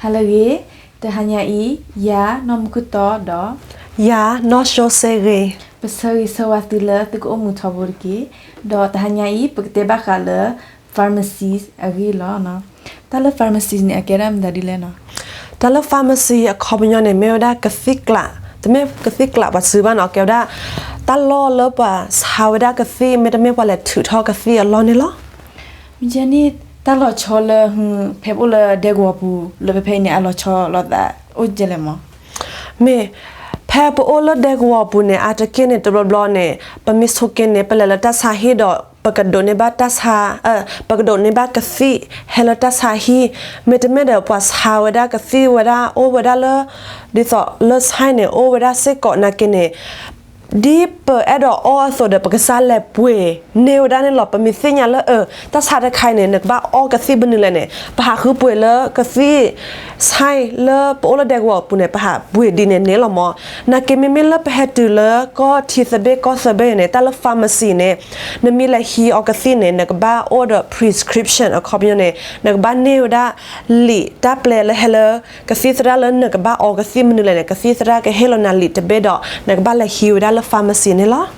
ဟါလၢအဂ့ၤ, တဟါညါအံၤ, ယၤနီၢ်မူခိၣ်တီဒီး ယၤနီၢ်ၡိစ့ဂ့ၤ, ပဆၢဂ့ၤဆၢဝါသုလၢသုကအိၣ်မုာ်ထီဘိတက့ၢ်. ဒီးတဟါညါအံၤ ပကတဲဘၣ်ဃးလၢ pharmacy အဂ့ၢ်လီၤ. တၢ်လၢ pharmacy န့ၣ် အကဲဒၣ်မနုၤဒ်လဲၣ်နီၤ. တၢ်လၢ pharmacy အခီပညီန့ၣ် မ့ၢ်ဝဲဒၣ်ကသံၣ်ကျး, တမ့ၢ်ကသံၣ်ကျးပှၤစုဘၣ်နီၤ, ကဲဝဲဒၣ် တၢ်လီၢ်လၢပှၤဆါဝဲဒၣ်ကသံၣ် မ့တမ့ၢ်ပှၤလဲၤထုးထီၣ်ကသံၣ်အလီၢ်န့ၣ်လီၤ. မ့ၢ်ကဲန့ၣ် တၢ်လီၤဆီလၢ ဖဲပအိၣ်လၢဒဲကဝီၤပူၤ လၢဖဲဖဲအံၤန့ၣ် အလီၤဆီလိာ်သးအိၣ်ကဲလဲၣ်မး. မ့ၢ်, ဖဲပအိၣ်လၢဒဲကဝီၤပူၤန့ၣ် အါတက့ၢ်န့ၣ် တဘျီဘျီန့ၣ် ပမ့ၢ်ဆိးက့န့ၣ် ပလဲၤလၢတၢ်ဆါဟံၣ်ဒီး ပကဒိးန့ၢ်ဘၣ်တၢ်ဆါ, ပကဒိးန့ၢ်ဘၣ်ကသံၣ်ဟဲလၢတၢ်ဆါဟံၣ်, မ့တမ့ၢ်ဒီးပှၤဆါဝဲဒၣ်ကသံၣ်ဝဲဒၣ်အိၣ်ဝဲဒၣ်လၢ ဒ်သိးလၢဆါန့ၣ် အိၣ်ဝဲဒၣ်စ့ၢ်ကီးနာ်က့န့ၣ် ဒ်ပအဲၣ်ဒိးအီအသိးဒီး ပကစၢ်လဲၤပှ့ၤန့ၢ်ဝဲဒၣ်န့ၣ်လီၤ. ပမ့ၢ်သ့ၣ်ညါလၢ အၢ တၢ်ဆါတခါအံၤန့ၣ် နကဘၣ်အီကသံၣ်မနုၤလဲၣ်န့ၣ် ပဟးဃုပှ့ၤလၢကသံၣ်ဆါလၢပအိၣ်လၢဒဲကဝီၤအပူၤန့ၣ် ပဟးပှ့ၤဒ်န့ၣ်န့ၣ်လီၤမး. နာ်က့မ့မ့ၢ်လၢပဟဲတုၤလၢကီၢ်ထံသဘ့ၣ်ကီၢ်သဘ့ၣ်န့ၣ် တၢ်လၢ pharmacy န့ၣ် နမ့ၢ်လဲၤဟံးအီကသံၣ်န့ၣ် နကဘၣ်အိၣ်ဒီး prescription အခီပညီန့ၣ် နကဘၣ်န့ၢ်ဝဲဒၣ်လံာ်တၢ်ပျဲလၢဟဲလၢ ကသံၣ်သရၣ်လၢနကဘၣ်အီကသံၣ်မနုၤလဲၣ်န့ၣ် ကသံၣ်သရၣ်ကဟ့ၣ်လီၤနၤလံာ်တဘ့ၣ်ဒီး နကဘၣ်လဲၤဟံးဝဲဒၣ်လၢ pharmacy န့ၣ်လီၤ.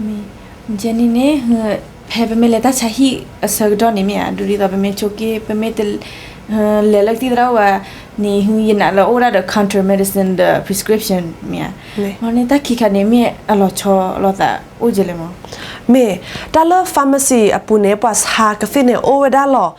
မ့ၢ်, မ့ၢ်ကဲန့ၣ်န့ၣ် ဖဲပမ့ၢ်လဲၤတၢ်ဆါဟံၣ်အဆၢကတီၢ်န့ၣ်မ့ၢ်ဧါ, ဒ်သိးပမ့ၢ်ဆိးက့ ပမ့ၢ်တ လဲၤလၢကသံၣ်သရၣ်အိၣ်ဘၣ်န့ၣ် ယနာ်လၢအိၣ်ဝဲဒၣ်ဒီး counter medicine ဒီး prescription မ့ၢ်ဧါ. မ့ၢ်န့ၣ်တၢ်ခံခါန့ၣ် မ့ၢ်အလီၤဆီလိာ်သးအိၣ်ကဲလဲၣ်မး. မ့ၢ်, တၢ်လၢ pharmacy အပူၤန့ၣ် ပှၤဆါကသံၣ်န့ၣ် အိၣ်ဝဲဒၣ်လီၤ.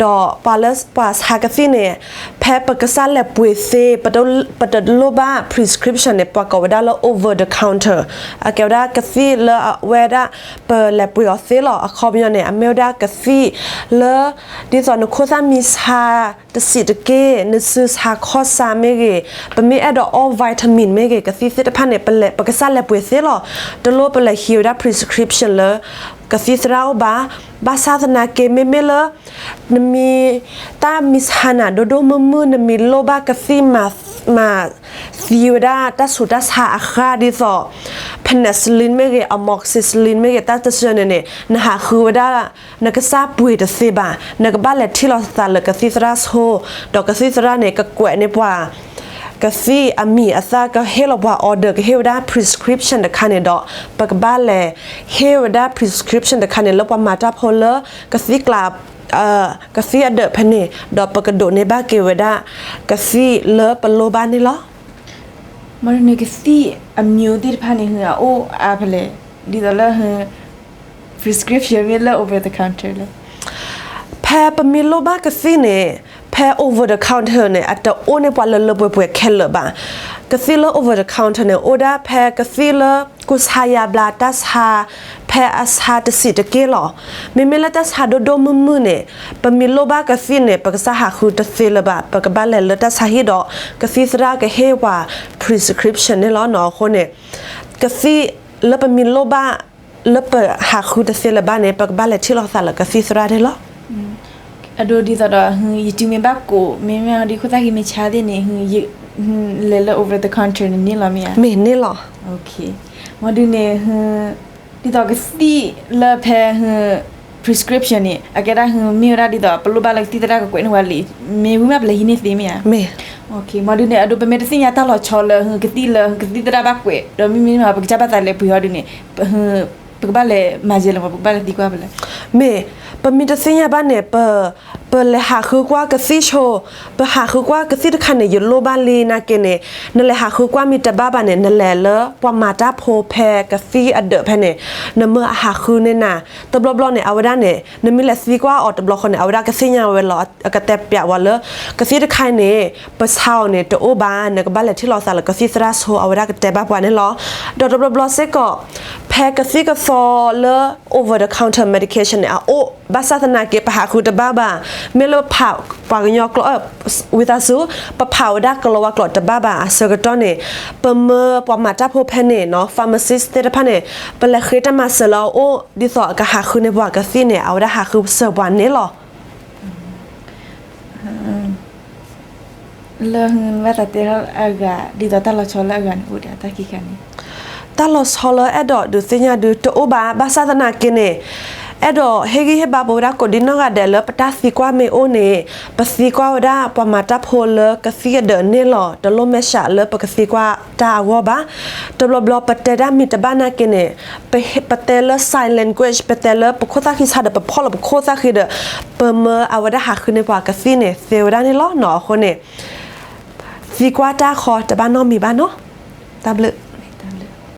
ဒီးပှၤလၢပှၤဆါကသံၣ်န့ၣ် ဖဲပကစၢ်လဲၤပှ့ၤသ့ ပတလိၣ်ဘၣ် prescription န့ၣ် ပှၤကိးဝဲဒၣ်လၢ over the counter, အကဲဝဲဒၣ်ကသံၣ်လၢအဝဲဒၣ် ပလဲၤပှ့ၤအီၤသ့လီၤ. အခီပညီန့ၣ် အမ့ၢ်ဝဲဒၣ်ကသံၣ်လၢ ဒ်သိးနခိၣ်သၣ်မံဆါ တစံးတက့ၢ်, နစုဆါခီၣ်ဆါမ့ၢ်ဂ့ၤ, ပမ့ၢ်အဲၣ်ဒိးအီ vitamin မ့ၢ်ဂ့ၤ, ကသံၣ်သ့ၣ်တဖၣ်န့ၣ် ပကစၢ်လဲၤပှ့ၤသ့လီၤ. တလိၣ်ပလဲၤဟံးဝဲဒၣ် prescription လၢ ကသံၣ်သရၣ်အိၣ်ဘၣ်. ဘၣ်ဆၣ်သနာ်က့ မ့မ့ၢ်လၢ နမံ တၢ်မံဆါနၤဒိၣ်ဒိၣ်မုၢ်မုၢ် နမံလိၣ်ဘၣ်ကသံၣ်မၤ မၤသံဝဲဒၣ်တၢ်ဆူးတၢ်ဆါအဃၢ်ဒ်သိး penicillin မ့ၢ်ဂ့ၤ, amoxicillin မ့ၢ်ဂ့ၤ, တၢ်တဆၢန့ၣ်န့ၣ် နဟးဃုဝဲဒၣ် နကစၢ်ပှ့ၤတသ့ဘၣ်. နကဘၣ်လဲၤထံၣ်လိာ်သးလၢကသံၣ်သရၣ်ဆိ, ဒီးကသံၣ်သရၣ်န့ၣ် ကကွဲးန့ၢ်ပှၤ ကသံၣ်အမံၤအသၣ် ကဟ့ၣ်လီၤပှၤ order ကဟ့ၣ်ဝဲဒၣ် prescription တခါန့ၣ်ဒီး ပကဘၣ်လဲၤဟ့ၣ်ဝဲဒၣ် prescription တခါန့ၣ် လၢပှၤမၤတၢ်ဖိလၢ ကသံၣ်ကျး ကသံၣ်အဒၢးဖဲန့ၣ် ဒီးပကဒိးန့ၢ်ဘၣ်က့ၤဝဲဒၣ် ကသံၣ်လၢပလိၣ်ဘၣ်န့ၣ်လီၤ. မ့ၢ်ဒ်န့ၣ် ကသံၣ်အမံၤသ့ၣ်တဖၣ်န့ၣ် အအိၣ်အါဖဲလဲၣ်, ဒ်သိးလၢ prescription မ့ၢ်လၢ over the counter လၢ ဖဲပမံလိၣ်ဘၣ်ကသံၣ်န့ၣ် ဖဲ over the counter န့ၣ် အတအိၣ်န့ၢ်ပှၤလၢလၢပှဲၤပှဲၤခဲလၢာ်ဘၣ်. ကသံၣ်လၢ over the counter န့ၣ် အိၣ်ဒၣ်ဖဲကသံၣ်လၢ ကူစါယါဘျါတၢ်ဆါ ဖဲအဆါတစံးတက့ၢ်လီၤ. မ့မ့ၢ်လၢတၢ်ဆါဒိၣ်ဒိၣ်မုၢ်မုၢ်န့ၣ် ပမံလိၣ်ဘၣ်ကသံၣ်န့ၣ် ပကစၢ်ဟးဃုတသ့လၢၤဘၣ်. ပကဘၣ်လဲၤလၢတၢ်ဆါဟံၣ်ဒီး ကသံၣ်သရၣ်ကဟ့ၣ်ပှၤ prescription န့ၣ်လီၤ. အဃိန့ၣ် ကသံၣ်လၢပမံလိၣ်ဘၣ် လၢပဟးဃုတသ့လၢၤဘၣ်န့ၣ် ပကဘၣ်လဲၤထံၣ်လိာ်သးလၢကသံၣ်သရၣ်န့ၣ်လီၤ. အဒိဒ်သိးဒီး ယစုမ့ၢ်ဘၣ်ကိး မ့မ့ၢ်ဒ်ခိၣ်သၣ်ဂံၢ်မ့ၢ်ဆါသ့ၣ်န့ၣ် လဲၤလၢ over the counter န့ၣ်န့ၣ်လီၤမ့ၢ်ဧါ. မ့ၢ်န့ၣ်လီၤ. မ့ၢ်ဒ်န့ၣ် ဒ်သိးကသံၣ်လၢဖဲ prescription န့ၣ် အကဲဒၣ်မ့ၢ်ဝဲဒၣ်ဒ်သိး ပလိၣ်ဘၣ်လၢကသံၣ်သရၣ်ကကွဲးန့ၢ်ဝဲလံာ် မ့ၢ်ဝံၤမးပလဲၤဟံးန့ၢ်သ့မ့ၢ်ဧါ. မ့ၢ်ဒ်န့ၣ် အဒိပမ့ၢ်တသ့ၣ်ညါတၢ်လီၤဆီလၢ ကသံၣ်လၢကသံၣ်သရၣ်ဘၣ်ကွဲး ဒီးမ့မ့ၢ်ပကစၢ်ဘၣ်သးလဲၤပှ့ၤအီၤဒ်န့ၣ် ပကဘၣ်လဲၤမၤယဲလဲၣ်မး ပကဘၣ်လဲၤသံကွၢ်ဖဲလဲၣ်. မ့ၢ် ပမ့ၢ်တသ့ၣ်ညါဘၣ်န့ၣ် ပ ပလဲၤဟးဃုကွၢ်ကသံၣ်ဆိ ပဟးဃုကွၢ်ကသံၣ်တခါန့ၣ် ယလိၣ်ဘၣ်လံနာ်က့န့ၣ် နလဲၤဟးဃုကွၢ်မ့ၢ်တဘၣ်ဘၣ်န့ၣ် နလဲၤလၢပှၤမၤတၢ်ဖိဖဲကသံၣ်အဒၢးဖဲန့ၣ် နမၢအဟးဃုန့ၢ်နၤ တဘျီဘျီန့ၣ် အဝဲဒၣ်န့ၣ် နမ့ၢ်လဲၤသံကွၢ်အီၤတဘျီဃီန့ၣ် အဝဲဒၣ်ကသ့ၣ်ညါဝဲလီၤ အကတဲပျးဝဲလၢ ကသံၣ်တခါအံၤန့ၣ် ပဆါအီၤန့ၣ် တအိၣ်ဘၣ် နကဘၣ်လဲၤထံၣ်လိာ်သးလၢကသံၣ်သရၣ်ဆိ အဝဲဒၣ်ကတဲဘၣ်ပှၤန့ၣ်လီၤ. ဒီးတဘျီဘျီစ့ၢ်ကီး ဖဲကသံၣ်ကသီလၢ over the counter medication န့ၣ် အအိၣ် ဘၣ်ဆၣ်သနာ်က့ ပဟးဃုတဘၣ်ဘၣ် မ့ၢ်လၢပဖးပှၤကညီကျိာ် ဝံသးစူၤ ပဖးဝဲဒၣ်ကလီၤဝါကျိာ်တဘၣ်ဘၣ်အဆၢကတီၢ်န့ၣ် ပမၢပှၤမၤတၢ်ဖိဖဲန့ၣ်နီၤ pharmacist သ့ၣ်တဖၣ်န့ၣ် ပလဲၤဃ့တၢ်မၤစၢၤလၢအအိၣ်ဒ်သိးအကဟးဃုန့ၢ်ပှၤကသံၣ်န့ၣ် အဝဲဒၣ်ဟးဃုစၢၤပှၤန့ၣ်လီၤ. လၢဘၣ်သးတဲထီၣ်အဂၤ ဒ်သိးတၢ်လီၤဆီလၢအဂၤန့ၣ် အိၣ်ဒံးတၢ်ခံခါန့ၣ် တၢ်လီၤဆီလၢအဲၣ်ဒိးဒုးသ့ၣ်ညါဒုးတအိၣ်ဘၣ် ဘၣ်ဆၣ်သနာ်က့န့ၣ် အဲၣ်ဒိးဟ့ၣ်ဂံၢ်ဟ့ၣ်ဘါပဝဲဒၣ်ကိးဒံနီၢ်ဂၤဒဲးလၢပတၢ်သံကွၢ်မ့ၢ်အိၣ်န့ၣ်, ပသံကွၢ်ဝဲဒၣ်ပှၤမၤတၢ်ဖိလၢကသံၣ်အဒၢးန့ၣ်လီၤ. တလိၣ်မဲာ်ဆှးလၢပကသံကွၢ်တၢ်အဂီၢ်ဘၣ်. တဘျီဘျီပတဲတၢ်မံၤတဘၣ်နာ်က့န့ၣ်, ပတဲလၢ sign language ပတဲလၢပခိၣ်သၣ်ဃံဆါဒီး ပဖီၣ်လီၤပခိၣ်သၣ်ဃံဒီး, ပမၢအဝဲဒၣ်ဟးဃုန့ၢ်ပှၤကသံၣ်န့ၣ် သ့ဝဲဒၣ်န့ၣ်လီၤနီၤ. အဃိန့ၣ် သံကွၢ်တၢ်ဃီတဘၣ်နီတမံၤဘၣ်နီၤ. တၢ်ဘျုး